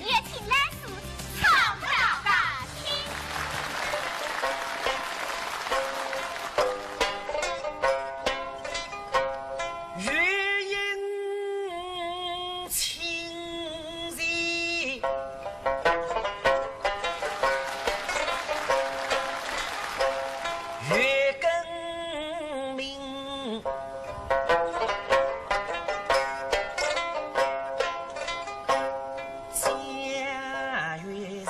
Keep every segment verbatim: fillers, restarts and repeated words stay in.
也请老师唱个大家听。月影清斜，月更明。 家园人，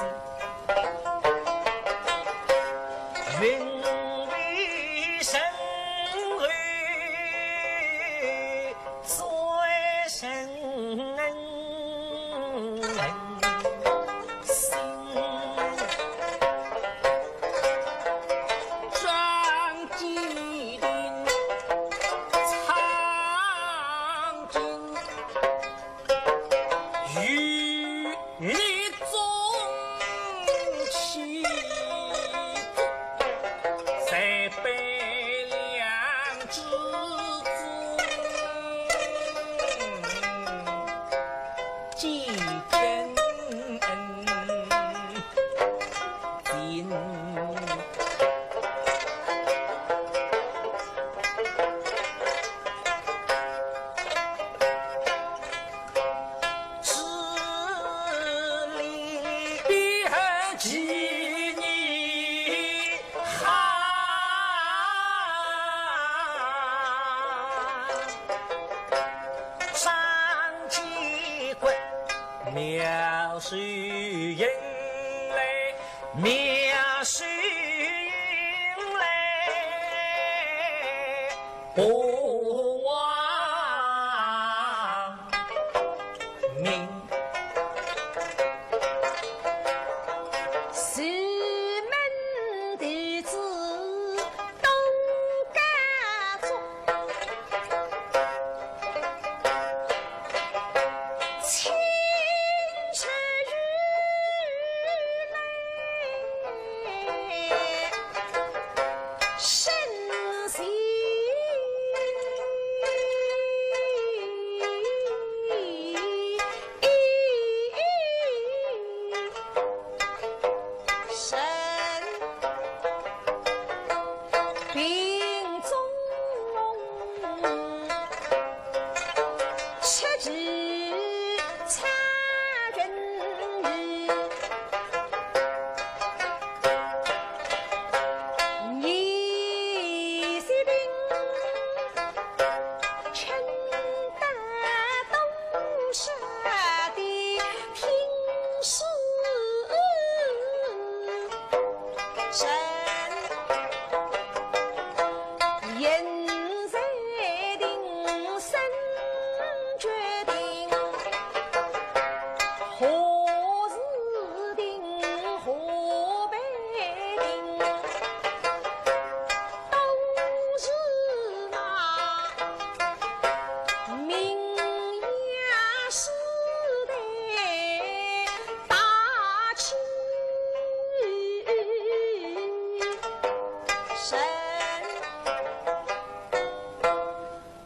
云为人后，最深人心。张继林，唱经。 与你中妻，在悲凉之中，几更尽。 之礼，比何其你好。张继国，妙手迎来，妙手迎来。 不忘名。师门弟子东家族，亲自与来。 圣贤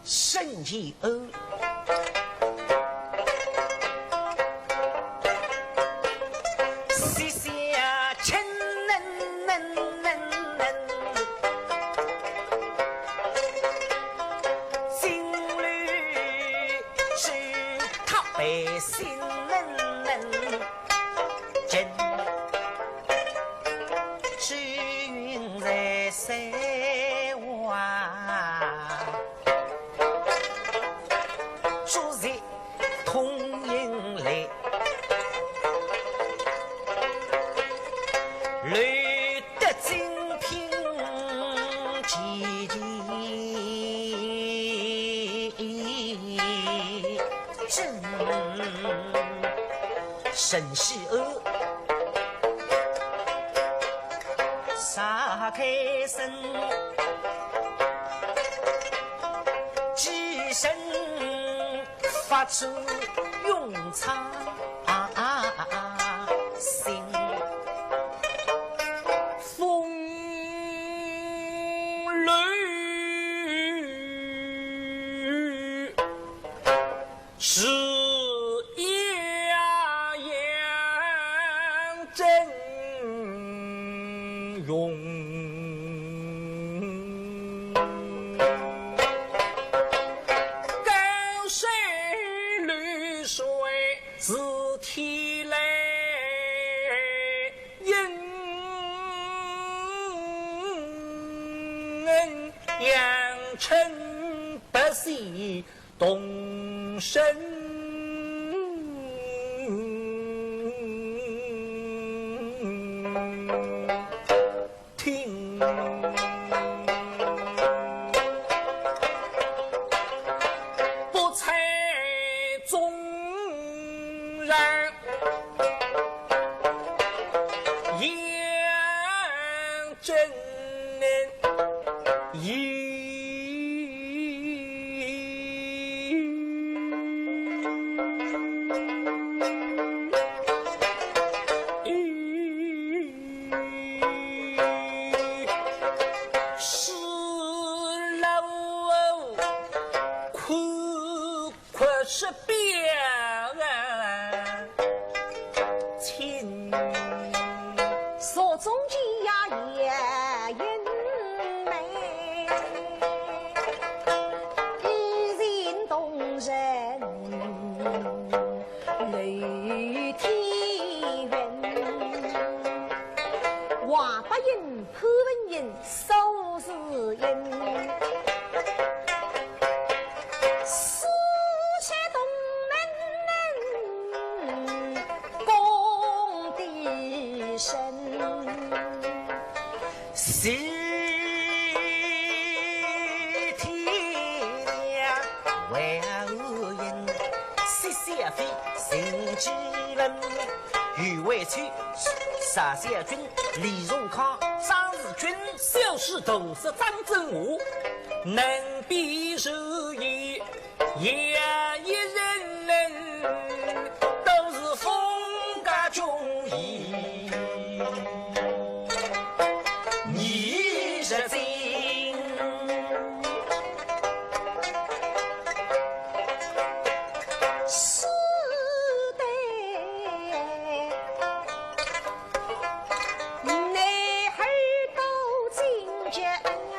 沈一二。谢谢亲人，心里是他百姓人。 真是云在山外，住在通营里，留得精品几件。 真神是哦，撒开身，几身发出勇昌心。 风雷是一样真容。高山绿水 是天来应，阳春白雪同声听。 不猜中人，杨震一。 是老苦苦是表亲。所中间呀，也因美，一见动人。 楼梯云，话不因，潘文英，苏士英，四尺东门公的身。 是天亮为后人，谢谢飞，谢谢人，余为秋，沙小军，李荣康，张士君，小事大事张振华，能比如意。 也一人人都是风格中意，你是真。是的。 男儿到今朝啊，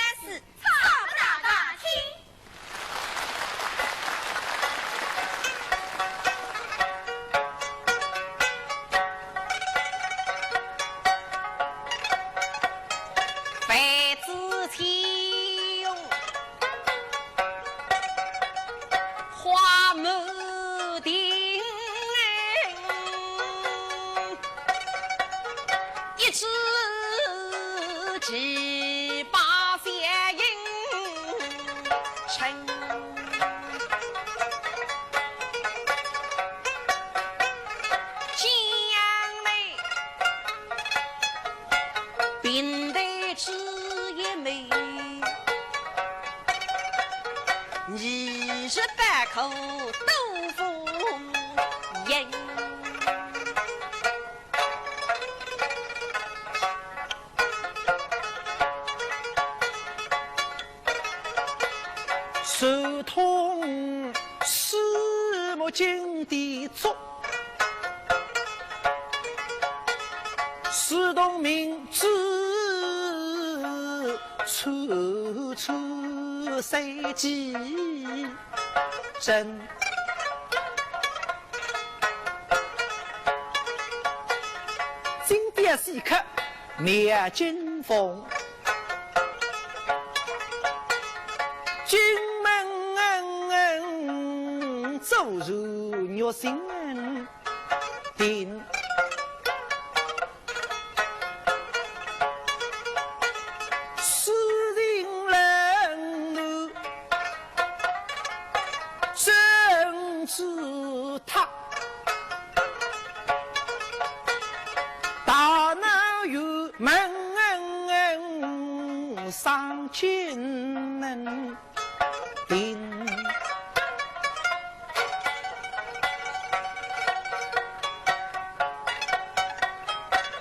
来是唱拨大家听。万紫千红花满庭，一枝奇葩香十八口都封印。手通四目金的足，四通明珠，处处赛几针。 金雕细刻描金凤，金门做如玉心定。 诗人冷暖，政治塔，大闹于门上金门。 定。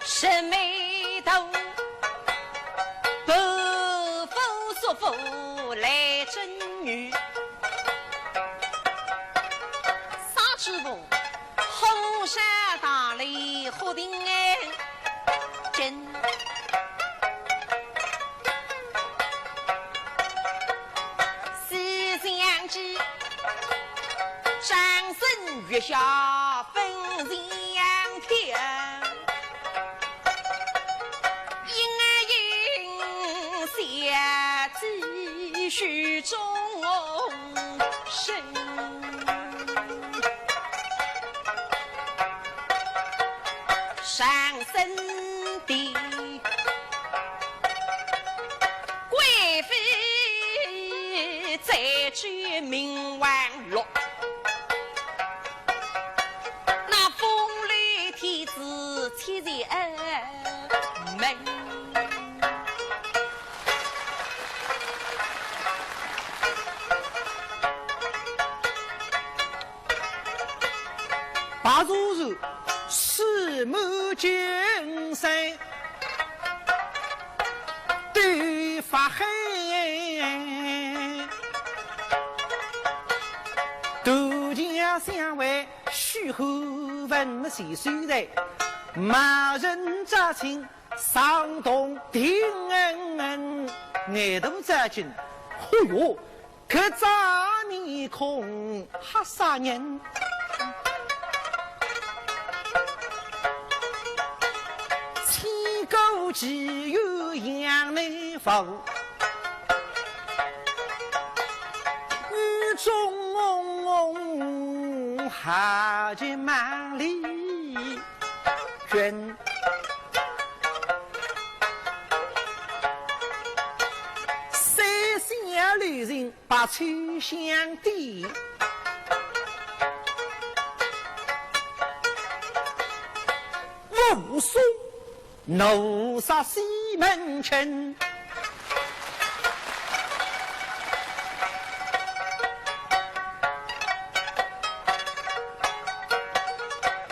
沈眉头，伯父叔父来争女。啥知府，火烧大理火定哎，真。 西厢记，张生月下分香飘，莺莺小姐许终身。 上身的贵妃在这明王落，那风流天子七十二门。 白如如，四目金山，斗发黑。都江相会许汉文，是谁在？马人扎情上洞庭，眼都扎紧。嚯哟！ 搿张面孔吓煞人，千古奇遇杨乃武，雨中蒙蒙，下着万里云。三下留情 把秋香的武松，奴杀西门庆。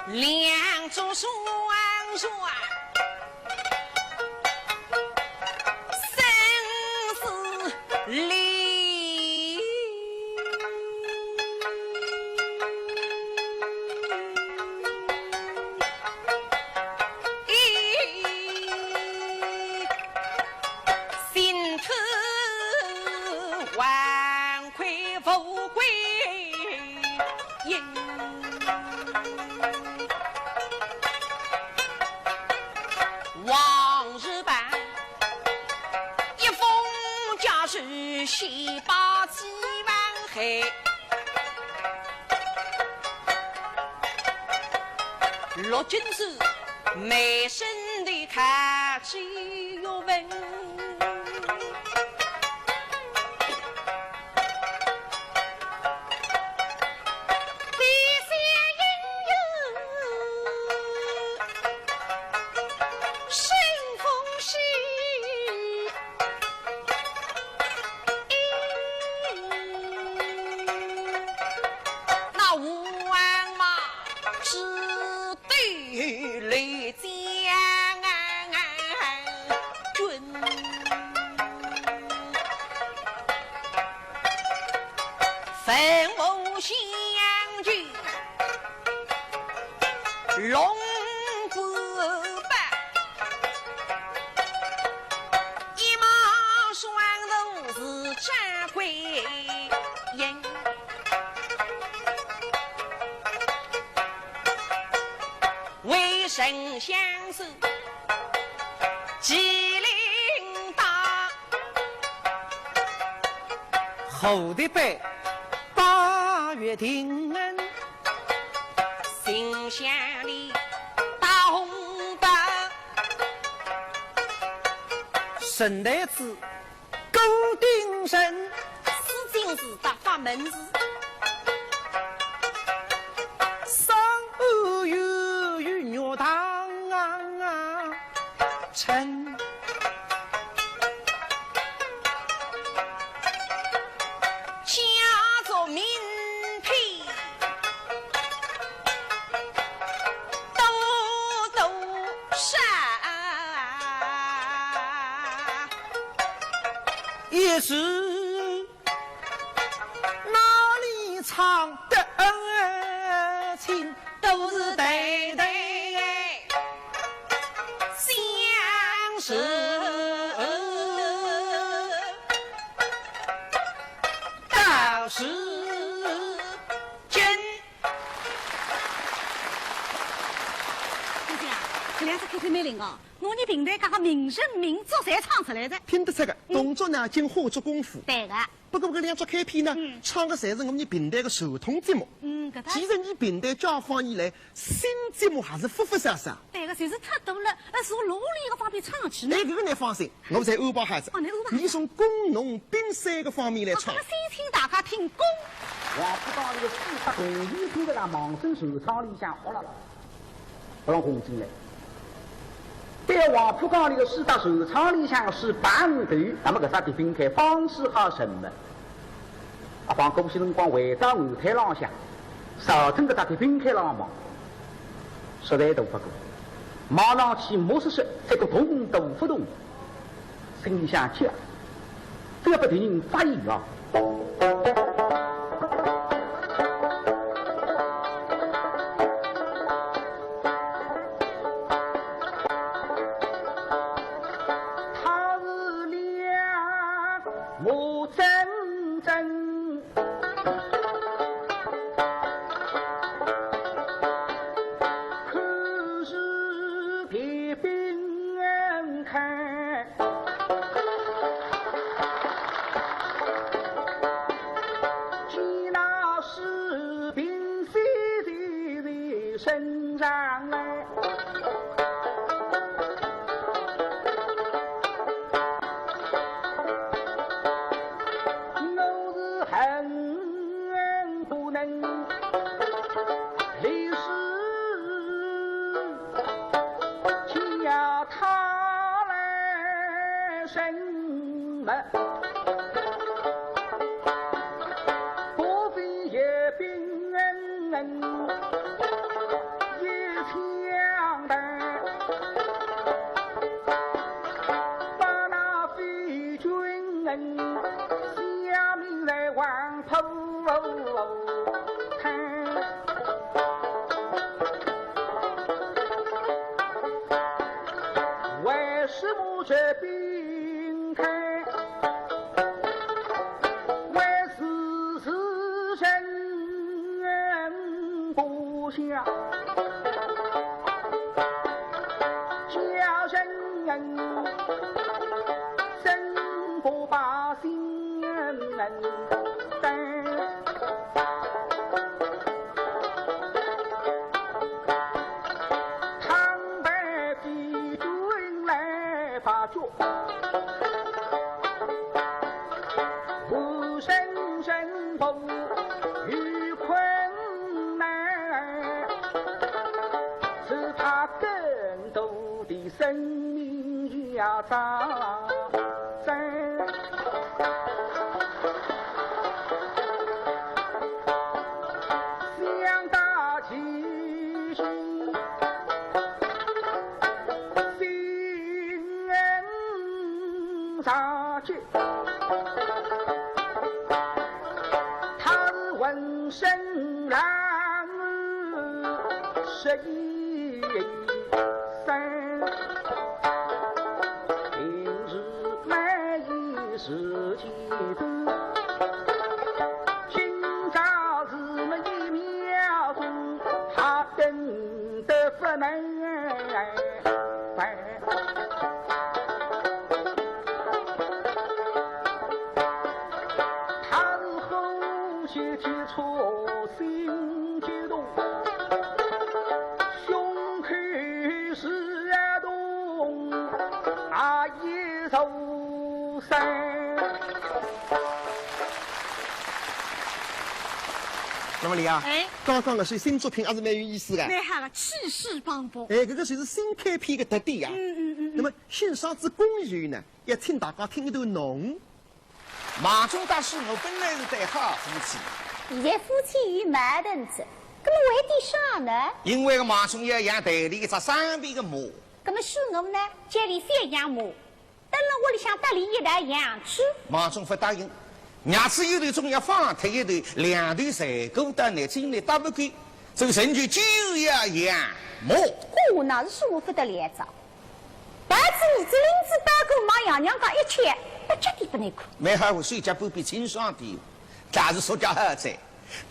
两座双双 生死离。心头还愧无归。 往日般，一封家书，写报寄往海。陆军师，满身的汗水又问。雷将军，文武相救，龙虎豹，一马双龙是战鬼影。 为丞相是麒麟刀。后头班八月定恩，丞相哩大红袍。沈台子 顾鼎臣，四进士大法门士，上有玉堂啊，臣。家族名篇，都督山。 一时哪里唱得清，都是代代相承到如今。姐姐啊，搿两只开篇蛮灵哦，拿伲评弹界个名人名作侪唱出来哉。听得出个，动作呢，已经花足功夫。对个。不过搿两只开篇呢，嗯。唱个侪是我伲评弹个传统节目。嗯，搿搭。其实伲评弹解放以来，新节目还是勿勿少少。对个，就是忒多了，呃，从哪里一个方面唱起呢？哎，搿个侬放心，我侪安排好哉。哦，侬安排好哉。伲从工农兵三个方面来唱。哦，搿么先请大家听工。黄浦江里个四大工农兵个啦，忙声传唱里向哗啦啦。 拨浪轰进来。对黄浦江里个四大船舱里向是碰头，那么搿只迪宾开方式好沉没。阿方搿歇辰光回到岸滩浪向，朝准搿只迪宾开浪望，实在大勿过，望上去墨色色，这个动都勿动。 心里想，切，覅拨别人发现啊。他是两目睁睁 看是别兵看，见那士兵飞在身上来。 我是恨不能立誓，叫他来审问，不费一兵一将的。 把那匪军下命来王婆看，为什么这兵看？为是是人 不下，家人怎不把心担？倘被敌军来发觉， 无人人不有困难，只怕更多的生命要遭灾。想到其中，他是浑身冷汗十一身，平时没一时间，今朝是没一秒钟，他等得不能。 他是呼吸急促心急动，胸口是痛啊一座山。那么李啊，哎。刚刚搿首新作品还是蛮有意思的。蛮好的，气势磅礴。哎，搿个就是新开篇的特点呀。嗯，嗯，嗯，嗯。那么欣赏之功以后呢， 要请大家听一段弄。孟宗搭世娥本来是对好夫妻，现在夫妻有矛盾哉，那么为点啥呢？因为孟宗要养台里一只生病的马。那么世娥呢，叫俚覅养马，蹲辣屋里向搭俚一道养猪。孟宗不答应，娘子一头总要放脱一头，两头侪顾得来，精力搭勿够，这个人就就要养马。哦，那是世娥不得了哉。 抱仔儿子拎仔包裹往爷娘家一去，不着地不能看。蛮好，我手脚不比清爽点，但是说叫好哉，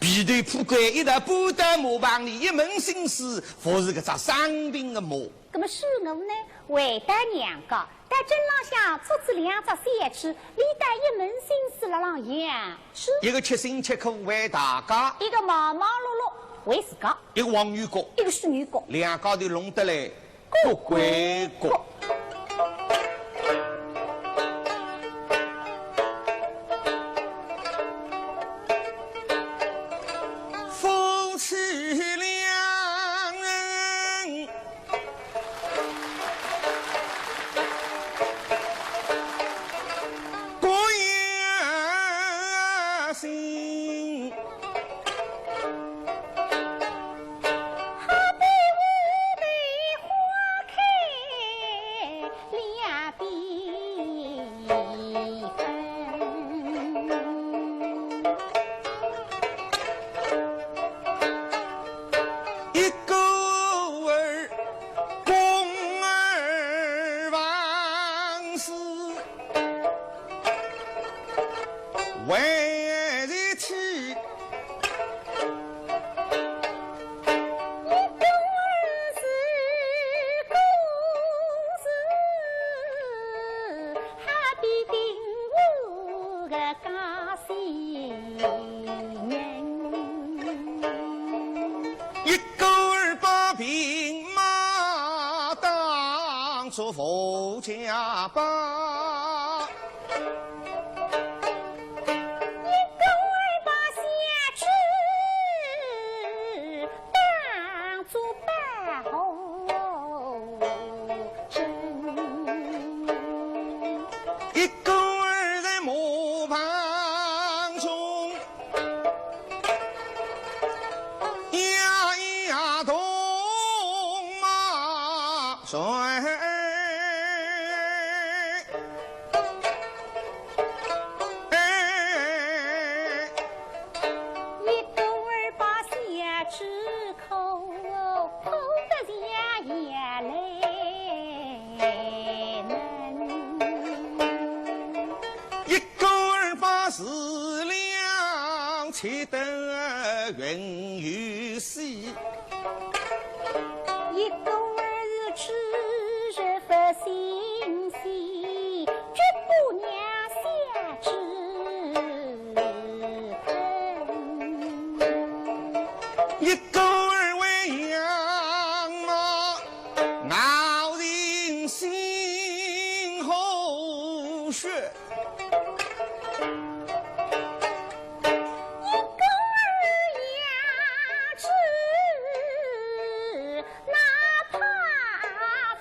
被头铺盖一道搬到马棚里，一门心思服侍搿只生病的马。那么世娥呢，回到娘家，到镇浪向捉仔两只小猪，俚倒一门心思辣浪养猪。一个吃辛吃苦为大家，一个忙忙碌碌为自家，一个黄牛角，一个水牛角，两家头弄得来 各归各。夫妻两人各有心。 好比乌梅花开两边分，一个儿公二房事 为一体。一个儿是个是，好比定我个家先人。一个儿把兵马当作无家宝。 一个儿把小猪当作宝珍，一个儿在马棚中呀呀痛骂谁。 一个儿把小猪哭，哭得像眼泪能。一个儿把事了，气得云游四。 一个儿是痴人不信邪，绝不让小猪吞。一个儿为羊毛，咬尽心和血。 一个儿养猪，哪怕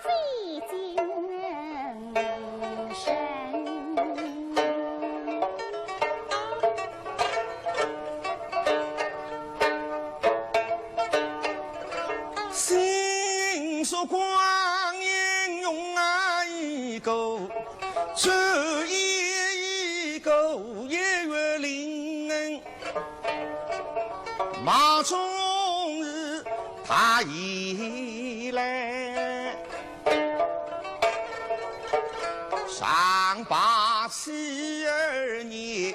费精神。心说光阴用啊一个，这一马忠是他一来，上八十二年，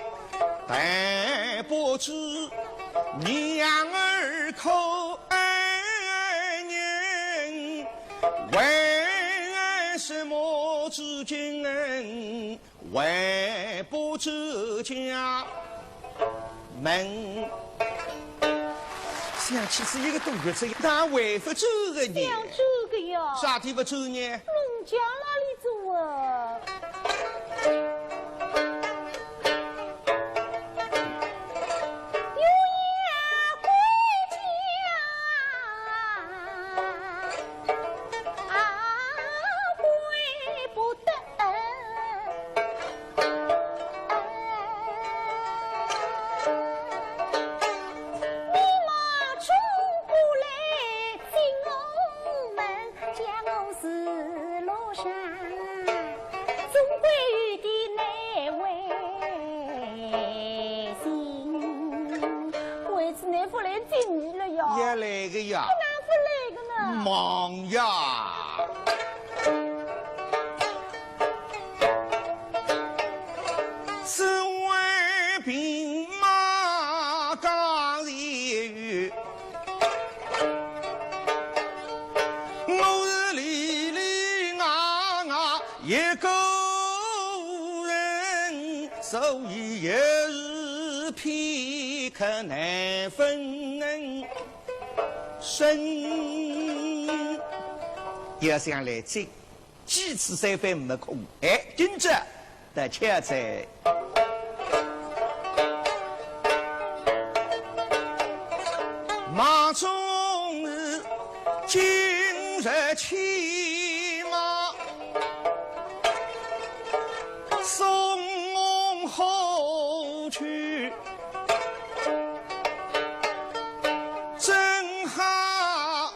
但不知娘儿可爱人，为什么至今 还不出家门。想起是一个多月哉，哪还不出个呢？想出个呀。啥地方出呢？农家那里走啊。有呀，归家。 啊，回不得。你马忠不来进我门，叫我是路上，总归有点难为情。为此难不来见你了呀。也来个呀。不难不来个呢。忙呀。 此外兵马加前有，我是里里外外一个人，所以也是片刻难分身。要想来这 几次三番没空，哎，今朝得巧哉。马忠是今日骑马送我去，正好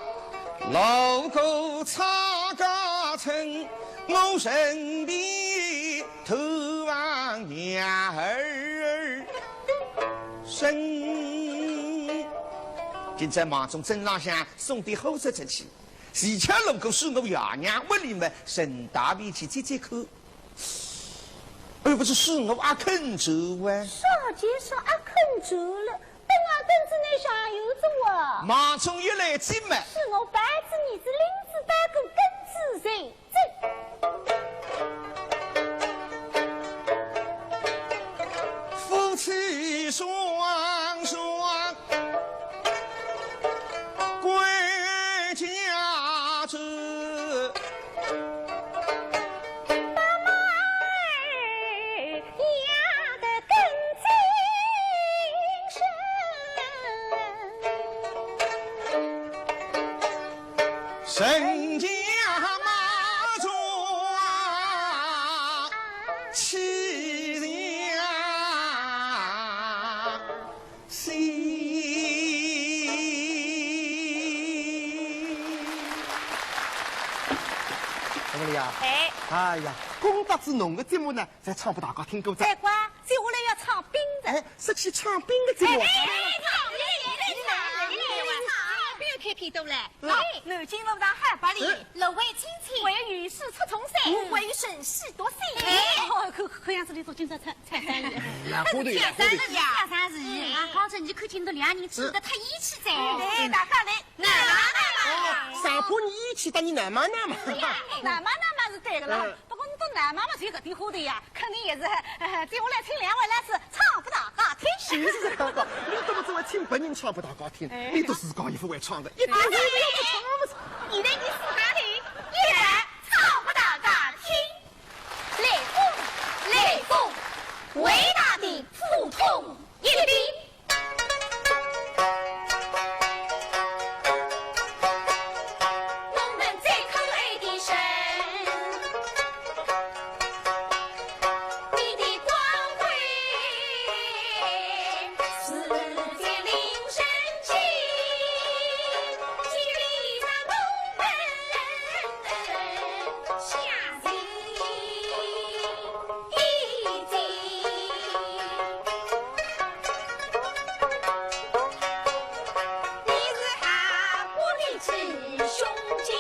路过蔡家村，我顺便探望娘儿身。今朝马忠镇浪向送点货色出去，恰巧路过是我爷娘屋里么，顺带便去接接看。哎，不是，是我阿肯走啊？啥介说阿肯走了？ 等啊等仔倷上游子哇。马忠一来进门。是我白子儿子领子大哥跟仔谁走？夫妻双双归家去。 人家马忠啊，气人啊。 心。怎么了呀？哎。哎呀，功德之浓的节目呢，侪唱拨大家听过哉。哎，乖，接下来要唱兵的。哎，说起唱兵的节目。哎，哎，哎，唱兵，哎，哎，哎，唱兵开篇多嘞。哎，南京路上海八里，六位亲戚，还有御史出冲山，还有沈氏夺水。哎，哦，看，看样子倷做今朝唱 唱山戏。哎，花头，花头。唱山戏呀。唱山戏。啊，刚才倷看见搿两人气得太义气哉。哎，大家来，奶妈奶妈。哦，上铺倷义气，搭倷奶妈奶妈。是呀，奶妈奶妈是对的啦。嗯。不过倷到奶妈妈就搿点花头呀，肯定也是，呃，接下来请两位老师唱拨大家听。就是这样吧，倷怎么只会请别人唱拨大家听，哎。倷倒自家也勿会唱的，一点花头也勿唱么是。现在倷自家听，一人唱拨大家听。 雷锋，雷锋，伟大的普通一兵。我们最可爱的人，你的光辉世界令人惊。晶晶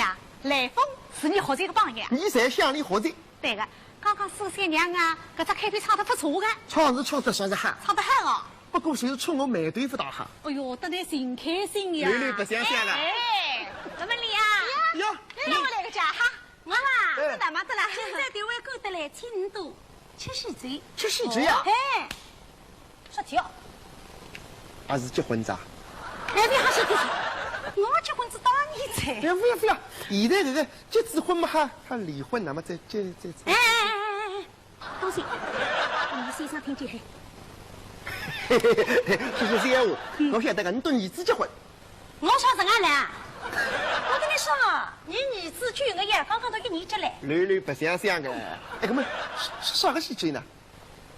啊，来风是你学习个榜样。你才向你学习。对个，刚刚四个小娘啊，搿只开篇唱得勿错个。唱是唱得，唱得好。唱得好哦。不过就是唱我眉头勿大好。哎哟，得来真开心呀。来来，白相相了。哎，搿么你啊，呀，来，让我来个家哈。 我啦，哎，搿哪么得啦？现在电话过得来，请侬吃喜酒。吃喜酒呀？哎，说跳。还是结婚哉？哎，你还是结婚？我结婚是当年哉。哎，勿要勿要，现在搿个结仔婚嘛哈，还离婚，那么再再再再。哎哎哎哎哎，当心，你先生听见嘿。嘿嘿嘿嘿，说说闲话，我晓得个，侬搭儿子结婚。 我想实梗来啊，我跟你说啊，你儿子就应该呀，刚刚到一年级嘞。来来，白相相个。哎，搿么啥啥个喜酒呢？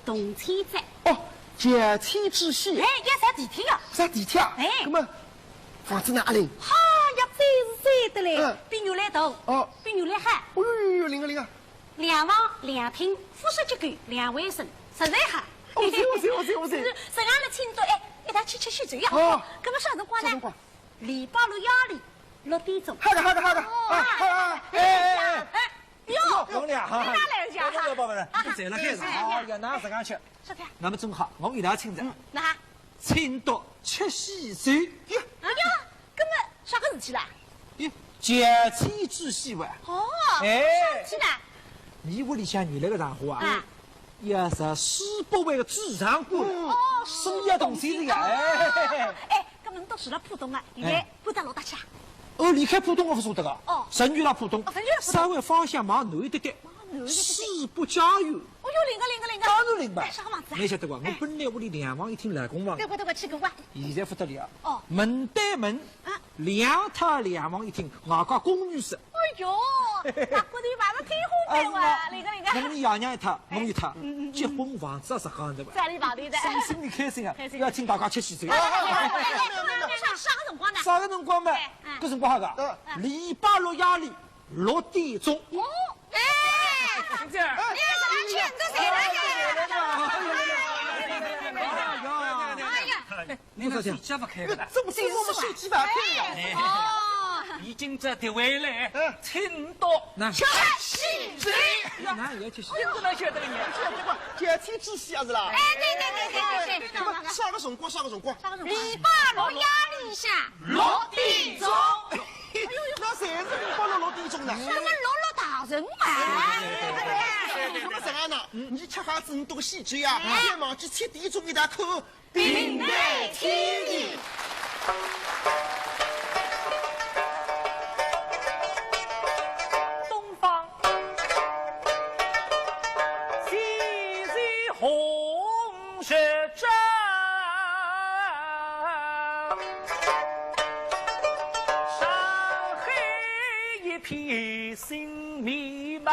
动迁哉。哦，乔迁之喜。哎，要坐地铁呀。坐地铁啊？哎。搿么房子哪能？哈呀，真是赞得嘞，嗯。比原来大，哦。比原来好。哦哟哟哟，灵啊灵啊。 两房两厅，复式结构，两卫生，实在好。哦，是哦，是哦，是哦，是哦。是，实梗来请侬，哎，一道去吃喜酒呀。哦。搿么啥辰光呢？啥辰光？礼拜六夜里六点钟。好个，好个，好个。哦，啊，好啊，哎，哎，哎，哎。哎，哟，侬俩哈，侬哪来一家哈？哎，宝贝儿，侬坐辣海上，哎，哎，哎。哦，要哪实梗吃？是的。那么正好，我一道请哉。嗯，那。请侬吃喜酒。哟。哎呀，搿么啥个事体啦？ 哟，乔迁之喜哇。哦，哎，啥事体呢？伊屋里向原来个丈夫啊，啊。也是世博会个主场馆，嗯。哦，所以要动迁个呀。哎，哎，哎，哎，搿么侬倒是老普通啊，现在哎。搬到哪搭去啊？哦，离开浦东我勿舍得个。哦。嵊县了浦东，哦，嵊县了浦东。稍微方向往南一点点，往南一点点。四北佳缘。哦哟，灵个，灵个，灵个。当然灵个。哎，啥个房子啊？侬晓得伐？哎。我本来屋里两房一厅老公房。对过，对过，去过哇。现在勿得了。哦。门对门，啊。两套两房一厅，外加公寓室。哎哟，大哥，侬买了天花板哇，啊，是伐？灵个，灵个。那么侬爷娘一套，哎，侬一套，嗯，嗯，嗯。结婚房子也实梗个哇。在里房里的。心里开心啊，开心。要请大家吃喜酒。哎，哎，哎，哎，哎，哎，啥个辰光呢？啥个辰光嘛？哎，哎。搿辰光好个，嗯。礼拜六夜里六点钟。哦，哎，听见？你也是来劝这谁来的？哎呀，哎呀，哎呀。 侬搿手机勿开个啦？这不是我们手机勿开呀？哎，哦。已经这点位了，嗯。请到那吃喜酒。那也吃喜酒。搿哪晓得个呢？这天气是啊，是啦？哎，对，对，对，对，对，对。那么啥个辰光？啥个辰光？啥个辰光？礼拜六夜里向六点钟。哎呦，那侪是礼拜六六点钟呢。啥个六六大顺嘛？哎，那么这样呢，你吃好仔侬搿个喜酒呀，哎。先忙去七点钟一道看 评弹天地。东方，西西红日照，上海一片新面貌。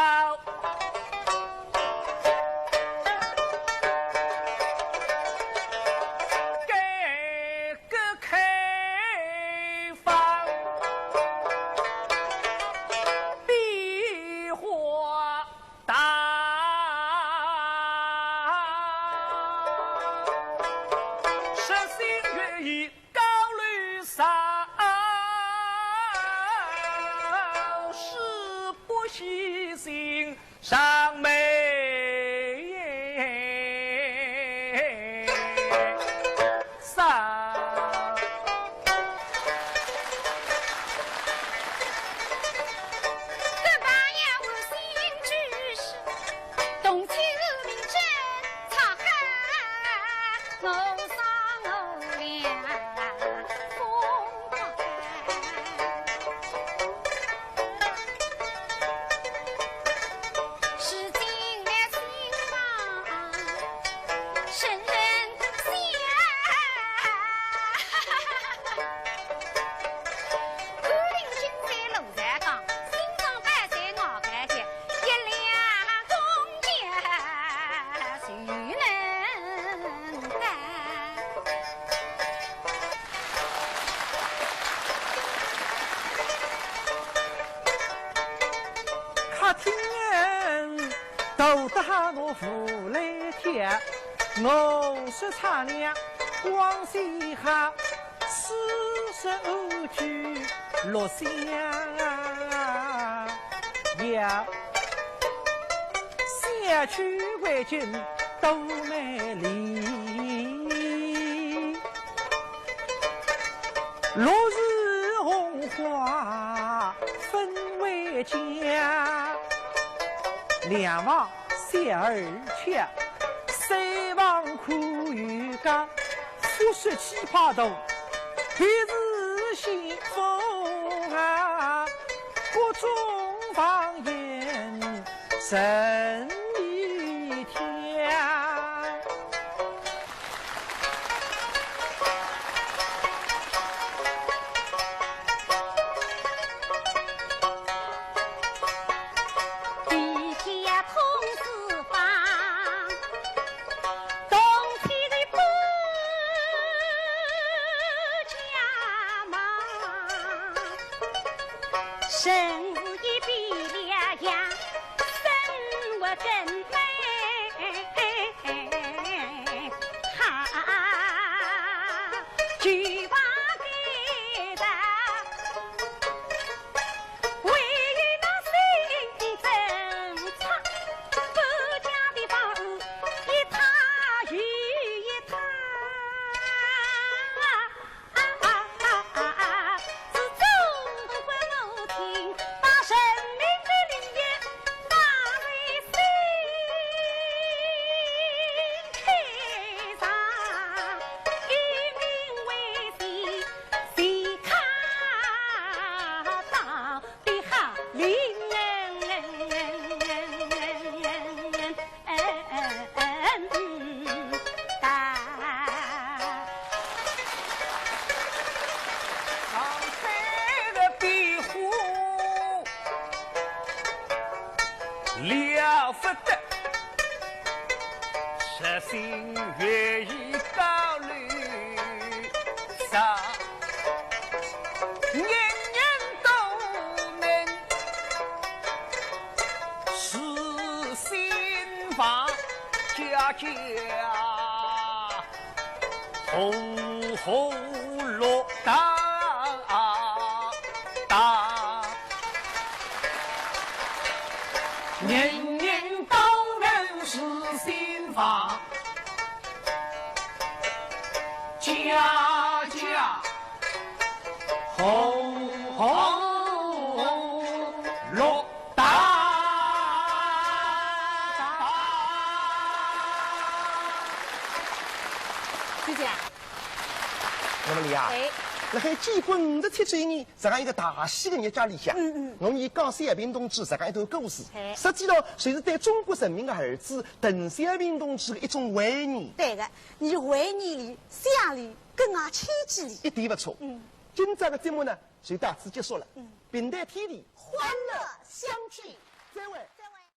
改革开放，变化大，实行越一高楼上，誓不虚心 上梅山。各朋友，我心居士，同庆是明正，擦汗我商我量。 客厅人都搭我无来跳，我说唱了光西哈，四十五句落香呀。 小区环境多美丽，落日红花氛围佳。两房小儿巧，三房可有家，复式气派大，必是幸福啊！各种房源 人一天。地下通四方，东西的不加忙。 生活一比两样，生活更美好。就忘记了，唯有那心真差，不讲的话，一塌又一塌。不得，实心愿意高楼上，人人都能是心房家家。 红红落大大，人人都能是心房，家家红红落大大。师姐，那么李啊，哎，辣海建国五十七周年，实梗一个大喜个日脚里向，嗯嗯我伲讲小平同志实梗一段故事，哎实际上就是对中国人民个儿子鄧小平同志个一种怀念，对个，伲怀念俚、想俚、更加牵记俚。一点勿错。嗯，今朝个节目呢，就到此结束了。嗯评弹天地，欢乐相聚。再会。